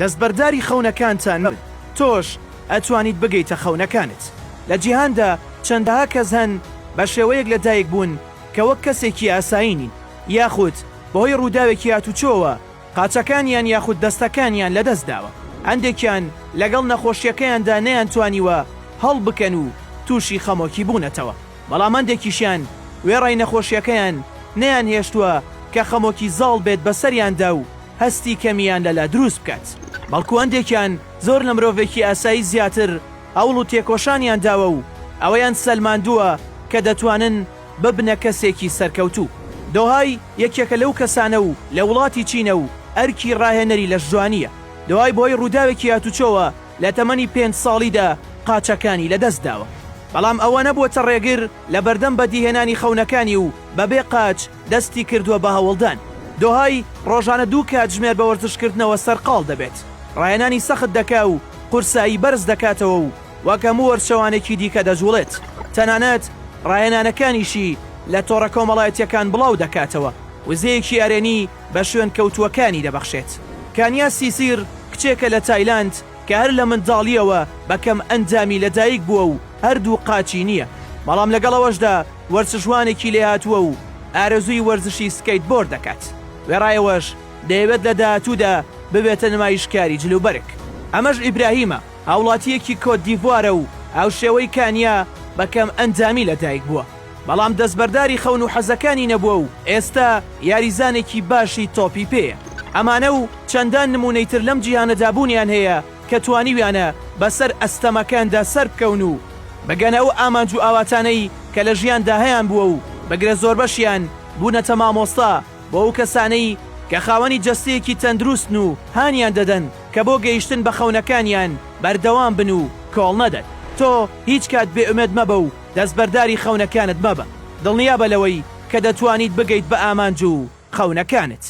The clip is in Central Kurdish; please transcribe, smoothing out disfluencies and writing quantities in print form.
دەستبەرداری خەونەکانتان مەبن، تۆش ئەتوانیت بگەیتە خەونەکانت. لە جیهاندا چەندەها کەس هەن بە شێوەیەک لە دایک بوون کە وەک کەسێکی ئاسایی نین، یاخود بەهۆی ڕووداوێکی هاتوچۆوە قاچەکانیان یاخود دەستەکانیان لەدەست داوە، هەندێکیان لەگەڵ نەخۆشیەکەیاندا نەیانتوانیوە هەڵبکەن و تووشی خەمۆکی بوونەتەوە، بەڵام هەندێکیشیان وێڕای نەخۆشیەکەیان نەیانهێشتووە کە خەمۆکی زاڵ بێت بەسەریاندا و هەستی کەمییان لەلا دروست بکات، بەڵکو هەندێکیان زۆر لە مرۆڤێکی ئاسایی زیاتر هەوڵ و تێکۆشانیان داوە و ئەوەیان سەلماندووە کە دەتوانن ببنە کەسێکی سەرکەوتوو. دۆهای یەکێکە لەو کەسانە و لە وڵاتی چینە و ئەرکی ڕاهێنەری لەشجوانییە. دۆهای بەهۆی ڕووداوێکی هاتوچۆوە لە تەمەنی پێنج ساڵیدا قاچەکانی لەدەست داوە. بەڵام ئەوە نەبووەتە ڕێگر لە بەردەم بەدیهێنانی خەونەکانی و بەبێ قاچ دەستی کردووە بە هەوڵدان. دۆهای ڕۆژانە دوو کاتژمێر بە وەرزشکردنەوە سەرقاڵ دەبێت. ڕاهێنانی سەخت دەکا و قورسایی بەرز دەکاتەوە و وەک هەموو وەرزشەوانێکی دیکە دەجوڵێت. تەنانەت ڕاهێنانەکانیشی لە تۆڕە کۆمەڵایەتییەکان بڵاو دەکاتەوە، وزەیەکی ئەرێنی بە شوێنکەوتووەکانی دەبەخشێت. کانیا سیسیر کچێکە لە تایلاند کە هەر لە منداڵییەوە بە کەمئەندامی لەدایک بووە و هەردوو قاچی نییە، بەڵام لەگەڵ ئەوەشدا وەرزشوانێکی لێهاتووە و ئارەزووی وەرزشی سکەیتبۆرد دەکات. وێڕای ئەوەش دەیەوێت لە داهاتوودا ببێتە نمایشکاری جلوبەرگ. ئەمەش ئیبراهیمە، هاوڵاتییەکی کۆتدیڤوارە و هاوشێوەی کانیا بە کەمئەندامی لەدایک بووە، بەڵام دەستبەرداری خەون و حەزەکانی نەبووە و ئێستا یاریزانێکی باشی تۆپی پێیە. ئەمانە و چەندان نموونەی تر لەم جیهانەدا بوونیان هەیە کە توانیویانە بەسەر ئەستەمەکاندا سەربکەون و بگەنە ئەو ئامانج و ئاواتانەی کە لە ژیاندا هەیانبووە و بگرە زۆربەشیان بوونەتە مامۆستا بۆ ئەو کەسانەی کە خاوەنی جەستەیەکی تەندروستن و هانیان دەدەن کە بۆ گەیشتن بە خەونەکانیان بەردەوام بن و کۆڵ نەدەن. تۆ هیچ کات بێ ئومێد مەبە و دەستبەرداری خەونەکانت مەبە. دڵنیابە لەوەی کە دەتوانیت بگەیت بە ئامانج و خەونەکانت.